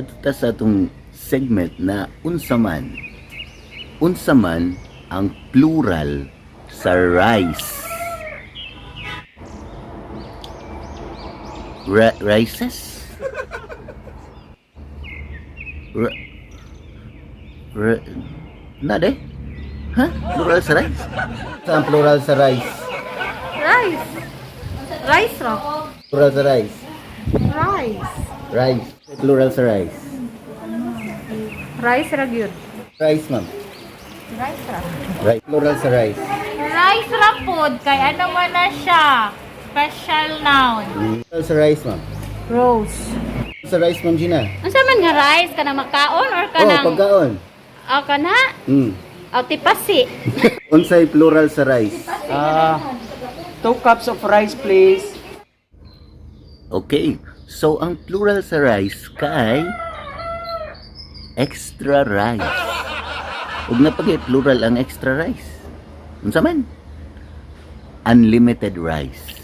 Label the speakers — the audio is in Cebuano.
Speaker 1: Adto ta sa atong segment na unsa man. Unsa man ang plural sa rice? Rices? Na de? Ha? Plural sa rice? Saan plural sa rice?
Speaker 2: Rice. Rice ra.
Speaker 1: Plural sa rice.
Speaker 2: Rice.
Speaker 1: Rice. Plural sa rice.
Speaker 2: Rice ra gyud.
Speaker 1: Rice, ma'am.
Speaker 2: Rice ra.
Speaker 1: Rice. Plural sa rice.
Speaker 2: Rice ra pod kay ano man na siya? Special noun.
Speaker 1: Plural sa rice, ma'am.
Speaker 2: Rose.
Speaker 1: Sa rice, ma'am Gina.
Speaker 2: Unsa man nga rice kana makaon or
Speaker 1: Oh,
Speaker 2: kanang
Speaker 1: pagkaon.
Speaker 2: Oh, kana? Oh, tipasi.
Speaker 1: Unsay plural sa rice?
Speaker 3: Ah, 2 cups of rice, please.
Speaker 1: Okay. So, ang plural sa rice kay extra rice. Ug na pag plural ang extra rice. Unsa man? Unlimited rice.